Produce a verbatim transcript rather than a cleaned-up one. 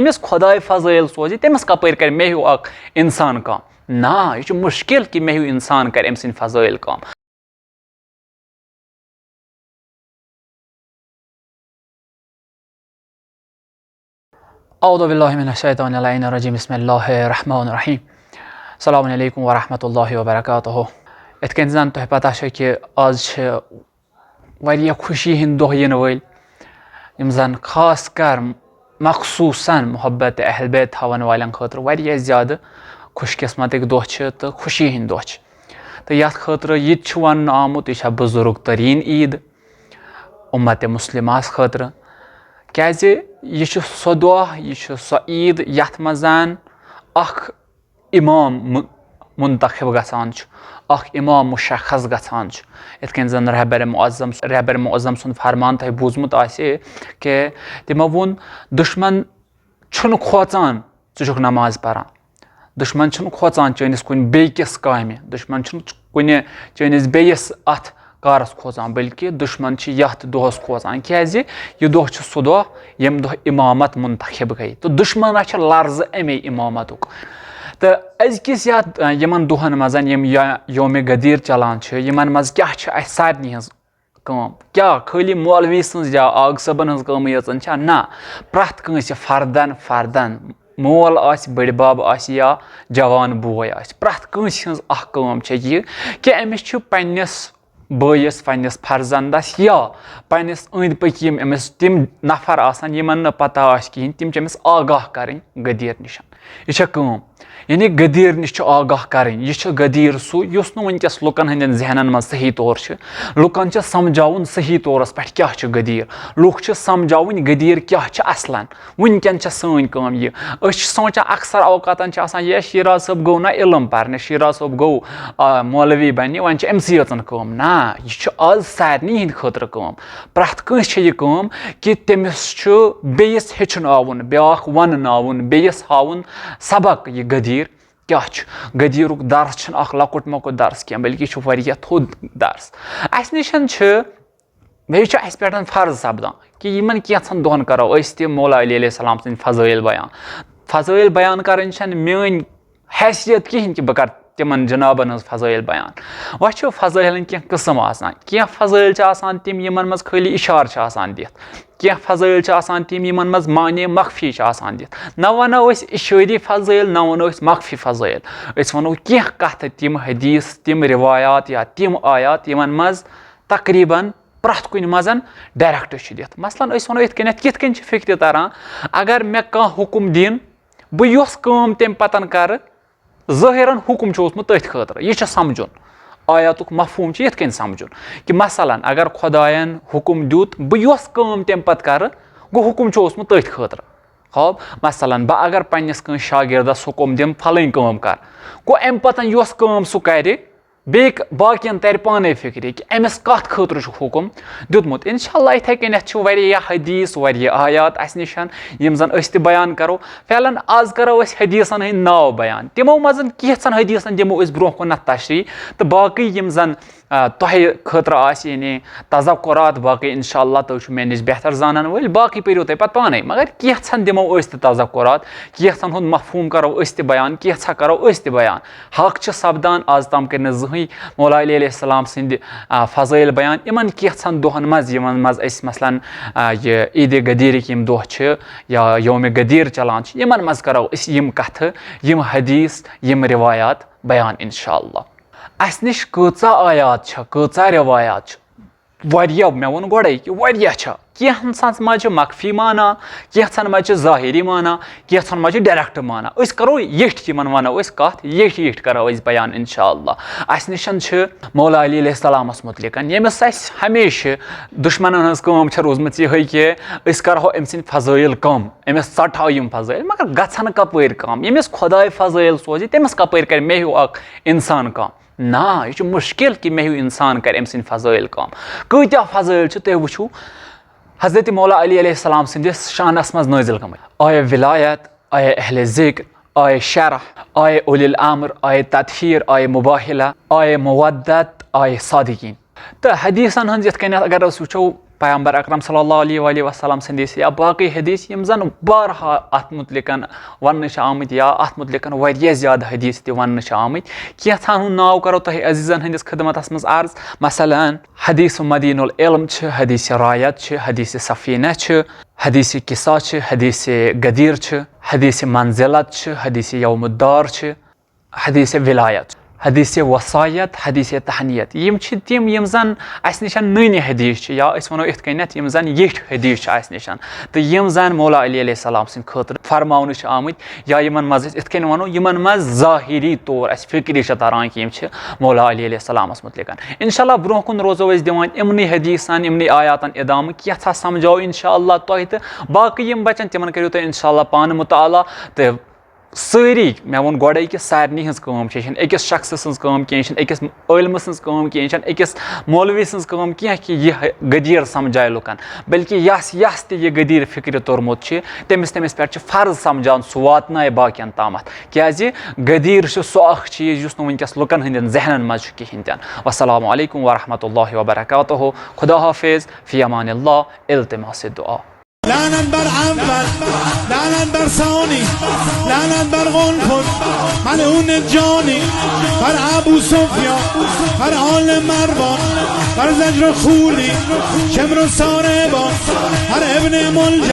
ییٚمِس خۄداے فضٲیِل سوزِ، تٔمِس کَپٲرۍ کَرِ مےٚ ہیوٗ اَکھ اِنسان کانٛہہ؟ نا، یہِ چھُ مُشکِل کہِ مےٚ ہیوٗ اِنسان کَرِ أمۍ سٕنٛدۍ فضٲیِل کٲم۔ اعوذ باللہ من الشیطان اللعین الرجیم۔ بسم اللہ الرحمن الرحیم۔ السلام علیکم ورحمۃ اللہ وبرکاتہ۔ یِتھ کٔنۍ زَن تۄہہِ پتہ چھےٚ کہِ آز چھِ واریاہ خوشی ہٕنٛدۍ دۄہ یِنہٕ وٲلۍ، یِم زَن خاص کر مخصوٗصاً محبت اہل بیت تھاوَن والٮ۪ن خٲطرٕ واریاہ زیادٕ خوش قسمتٕکۍ دۄہ چھِ تہٕ خوشی ہٕنٛدۍ دۄہ چھِ۔ تہٕ یَتھ خٲطرٕ یہِ تہِ چھُ وَننہٕ آمُت، یہِ چھےٚ بُزرگ تریٖن عیٖد، اُمت مُسلِمَس خٲطرٕ، کیٛازِ یہِ چھُ سۄ دۄہ، یہِ چھُ سۄ عیٖد، یَتھ منٛز اَکھ اِمام مُ-، مُنتخب گژھان چھُ، اَکھ اِمام مُشخص گژھان چھُ۔ یِتھ کٔنۍ زَن رہبر معظم، رہبر معظم سُنٛد فرمان تۄہہِ بوٗزمُت آسہِ کہِ تِمو ووٚن، دُشمن چھُنہٕ کھوژان ژٕ چھُکھ نماز پران۔ دُشمن چھُنہٕ کھوژان چٲنِس کُنہِ بیٚیہِ کِس کامہِ۔ دُشمن چھُنہٕ کُنہِ چٲنِس بیٚیِس اَتھ کارَس کھوژان، بلکہِ دُشمن چھِ یَتھ دۄہَس کھوژان۔ کیٛازِ؟ یہِ دۄہ چھُ سُہ دۄہ، ییٚمہِ دۄہ اِمامت مُنتخب گٔے۔ تہٕ دُشمنَس چھِ لرزٕ اَمے اِمامتُک۔ تہٕ أزکِس یَتھ، یِمَن دۄہَن منٛز یِم یا یومِ غدیٖر چلان چھِ، یِمَن منٛز کیٛاہ چھِ اَسہِ سارنٕے ہٕنٛز کٲم؟ کیٛاہ خٲلی مولوی سٕنٛز یا آغ صٲبن ہٕنٛز کٲمٕے یٲژَن چھا؟ نہ، پرٛٮ۪تھ کٲنٛسہِ فردن فردن، مول آسہِ، بٔڈۍ بب آسہِ یا جوان بوے آسہِ، پرٛٮ۪تھ کٲنٛسہِ ہٕنٛز اکھ کٲم چھےٚ یہِ کہِ أمِس چھُ پننِس بٲیِس، پننِس فرزندس یا پننِس أنٛدۍ پٔکۍ یِم أمِس تِم نفر آسن، یِمن نہٕ پتہ آسہِ کِہینۍ، تِم چھِ أمِس آگاہ کرٕنۍ غدیٖر نِش۔ یہِ چھےٚ کٲم۔ یعنی غدیٖر نِش چھُ آگاہ کرٕنۍ۔ یہِ چھُ غدیٖر سُہ، یُس نہٕ وٕنکیٚس لُکن ہٕنٛدٮ۪ن ذہنن منٛز صحیح طور چھُ۔ لُکن چھُ سمجھاوُن صحیح طورس پٮ۪ٹھ کیٛاہ چھُ غدیٖر۔ لُکھ چھِ سمجھاوٕنۍ غدیٖر کیٛاہ چھُ اصلن۔ وٕنکیٚن چھےٚ سٲنۍ کٲم یہِ۔ أسۍ چھِ سونٛچان، اکثر اوقاتن چھِ آسان، "یے شیراز صٲب گوٚو نہ علم پرنہِ، شیراز صٲب گوٚو، آ، مولوی بننہِ، وۄنۍ چھِ أمۍ سٕے یٲژن کٲم۔" نہ، یہِ چھُ آز سارنٕے ہٕنٛدِ خٲطرٕ کٲم۔ پرٛٮ۪تھ کٲنٛسہِ چھےٚ یہِ کٲم کہِ تٔمِس چھُ بیٚیِس ہیٚچھناوُن، بیٛاکھ ونناوُن، بیٚیِس ہاوُن سبق، یہِ غدیٖر کیٛاہ چھُ۔ غدیٖرُک درس چھُنہٕ اکھ لۄکُٹ مۄکُٹ درس کینٛہہ، بلکہِ یہِ چھُ واریاہ تھوٚد درس۔ اَسہِ نِش چھِ، بیٚیہِ چھُ اَسہِ پٮ۪ٹھ فرض سپدان کہِ یِمن کینٛژھن دۄہن کرو أسۍ تہِ مولا علی علیہ السلام سٕنٛدۍ فضٲیل بیان۔ فضٲیل بیان کرٕنۍ چھَنہٕ میٲنۍ حیثیت کِہینۍ کہِ بہٕ کرٕ تِمن جنابن ہٕنٛز فضٲیل بیان۔ وۄنۍ چھُ فضٲیلن کینٛہہ قٕسم آسان۔ کینٛہہ فضٲیل چھِ آسان تِم، یِمن منٛز خٲلی اِشارٕ چھِ آسان دِتھ۔ کینٛہہ فضٲیل چھِ آسان تِم، یِمن منٛز معنی مخفی چھِ آسان دِتھ۔ نہ وَنو أسۍ اِشٲری فضٲیل، نہ وَنو أسۍ مخفی فضٲیل۔ أسۍ وَنو کینٛہہ کَتھٕ، تِم حدیث، تِم روایات یا تِم آیات، یِمن منٛز تقریباً پرٛٮ۪تھ کُنہِ منٛز direct چھُ دِتھ۔ مثلاً أسۍ وَنو یِتھ کٔنٮ۪تھ، کِتھ کٔنۍ چھِ فِکرِ تَران، اگر مےٚ کانٛہہ حُکُم دِن، بہٕ یۄس کٲم تَمہِ پَتَن کَرٕ، ظٲہِرَن حُکُم چھُ اوسمُت تٔتھۍ خٲطرٕ۔ یہِ چھُ سَمجھُن۔ آیاتُک مفہوٗم چھُ یِتھ کٔنۍ سَمجھُن کہِ مثلاً اگر خۄدایَن حُکُم دیُت، بہٕ یۄس کٲم تَمہِ پَتہٕ کَرٕ، گوٚو حُکُم چھُ اوسمُت تٔتھۍ خٲطرٕ۔ ہاو، مثلاً بہٕ اگر پنٛنِس کٲنٛسہِ شاگِردَس حُکُم دِمہٕ، "فلٲنۍ کٲم کَر"، گوٚو اَمہِ پَتَن یۄس کٲم سُہ کَرِ، بیٚیہِ ک-، باقین ترِ پانے فکرِ کہِ أمِس کتھ خٲطرٕ چھُ حُکُم دیُتمُت۔ انشاءاللہ یِتھے کٔنٮ۪تھ چھِ واریاہ حدیث، واریاہ آیات اسہِ نِش، یِم زن أسۍ تہِ بیان کرو۔ فعلاً آز کرو أسۍ حدیثن ہٕنٛدۍ ناو بیان۔ تِمو منٛز کینٛژن حدیثن دِمو أسۍ برونٛہہ کُنتھ تشریح، تہٕ باقٕے یِم زن، آ، تۄہہِ خٲطرٕ آسہِ، یعنی تذکرات، باقٕے انشاءاللہ تُہۍ چھِو مےٚ نِش بہتر زانن وٲلۍ، باقٕے پٔرِو تُہۍ پتہٕ پانے۔ مگر کینٛژن دِمو أسۍ تہِ تذکرات، کینٛژن ہُنٛد مفہوٗم کرو أسۍ تہِ بیان، کینٛژھا کرو أسۍ تہِ بیان۔ حق چھِ سپدان، آز تام کٔرۍ نہٕ زٕہٕنۍ مولا علی علیہ السلام سٕنٛدِ، آ، فضٲیل بیان۔ یِمن کینٛژھن دۄہن منٛز، یِمن منٛز أسۍ مثلاً، آ، یہِ عیٖدِ غدیٖرٕکۍ یِم دۄہ چھِ یا یومِ غدیٖر چلان چھِ، یِمن منٛز کرو أسۍ یِم کتھٕ، یِم حدیث، یِم روایات بیان انشاءاللہ۔ اسہِ نِش کۭژاہ آیات چھےٚ، کۭژاہ روایات چھِ؟ واریاہ، مےٚ ووٚن گۄڈَے کہِ واریاہ چھےٚ۔ کینٛژھن منٛز چھِ مخفی معنی، کینٛژھن منٛز چھِ ظٲہِری معنی، کینٛژھن منٛز چھِ direct معنی۔ أسۍ کرو ییٚٹھۍ، یِمن وَنو أسۍ کَتھ، ییٚٹھۍ ییٚٹھۍ کرو أسۍ بیان انشاءاللہ۔ اَسہِ نِش چھِ مولا علی علیہ السلامَس مُتعلِق، ییٚمِس اَسہِ ہمیشہِ دُشمنن ہٕنٛز کٲم چھےٚ روٗزمٕژ یِہوٚے کہِ أسۍ کرہو أمۍ سٕنٛدۍ فضٲیل کم، أمِس ژٹہو یِم فضٲیل۔ مگر گژھن کپٲرۍ کم؟ ییٚمِس خۄداے فضٲیل سوزِ، تٔمِس کپٲرۍ کرِ مےٚ ہیوٗ اکھ انسان کم؟ نا، یہِ چھُ مُشکِل کہِ مےٚ ہیوٗ اِنسان کَرِ أمۍ سٕنٛدۍ فضٲیِل کٲم۔ کۭتیٛاہ فضٲیِل چھِ تُہۍ وٕچھِو حضرت مولا علی علیہ السلام سٕنٛدِس شانَس منٛز نٲزِل گٔمٕتۍ؟ آیہِ ولایت، آیہِ اہل ذکر، آیہِ شرح، آیہِ اولی الامر، آیہِ تطہیر، آیہِ مباہلہ، آیہِ مودت، آیہِ صادقین۔ تہٕ حدیثن ہٕنٛز یِتھ کٔنٮ۪تھ اگر أسۍ وٕچھو، پیغمبر اکرم صلی اللہ علیہ وآلہ وسلم سٕنٛدِس یا باقٕے حدیث، یِم زن بارہا اتھ متعلقن وننہٕ چھِ آمٕتۍ یا اتھ متعلقن واریاہ زیادٕ حدیث تہِ وننہٕ چھِ آمٕتۍ۔ کینٛژھن ہُنٛد ناو کرو تۄہہِ عزیزن ہٕنٛدِس خدمتس منٛز عرض۔ مثلاً، حدیث مدین العلم چھِ، حدیث رایت چھِ، حدیث سفینہ چھِ، حدیث کسا چھِ، حدیث غدیر چھِ، حدیث منزلت چھِ، حدیث یوم الدار چھِ، حدیث ولایت، حدیث وصایت، حدیث تہنیت۔ یِم چھِ تِم، یِم زن اسہِ نِش نٔنۍ حدیث چھِ، یا أسۍ ونو یِتھ کٔنٮ۪تھ، یِم زن ییٚٹھۍ حدیث چھِ اسہِ نِش، تہٕ یِم زن مولا علی علیہ السلام سٕنٛدِ خٲطرٕ فرماونہٕ چھِ آمٕتۍ، یا یِمن منٛز أسۍ یِتھ کٔنۍ ونو، یِمن منٛز ظٲہری طور اسہِ فکرِ چھِ تران کہِ یِم چھِ مولا علی علیہ السلامس متعلق۔ انشاءاللہ برونٛہہ کُن روزو أسۍ دِوان یِمنٕے حدیثن، یِمنٕے آیاتن ادامہٕ، کینٛژھا سمجھاو انشاءاللہ تۄہہِ، تہٕ باقٕے یِم بچن تِمن کٔرِو تُہۍ انشاءاللہ پانہٕ مطالعہ۔ تہٕ سٲری، مےٚ ووٚن گۄڈَے کہِ سارنٕے ہٕنٛز کٲم چھِ، یہِ چھَنہٕ أکِس شخصہٕ سٕنٛز کٲم کینٛہہ، یہِ چھَنہٕ أکِس عٲلمہٕ سٕنٛز کٲم کینٛہہ، یہِ چھَنہٕ أکِس مولوی سٕنٛز کٲم کینٛہہ کہِ یہِ غدیٖر سمجھایہِ لُکَن، بلکہِ یَس یَس تہِ یہِ غدیٖر فِکرِ توٚرمُت چھِ، تٔمِس تٔمِس پٮ۪ٹھ چھِ فرض سمجھان، سُہ واتنایہِ باقیَن تامَتھ۔ کیٛازِ غدیٖر چھُ سُہ اَکھ چیٖز یُس نہٕ وٕنکیٚس لُکَن ہٕنٛدٮ۪ن ذہنَن منٛز چھُ کِہیٖنۍ تہِ نہٕ۔ والسلام علیکم ورحمۃ اللہ وبرکاتہ۔ خدا حافظ، فی امان اللہ، التماس دعا۔ لعنت بر اول، لعنت بر ثانی، لعنت بر قنفذ، ملعون جانی، بر ابو سفیان، بر آل مروان، بر زجر و خولی، شمر و ساربان، بر ابن ملجم.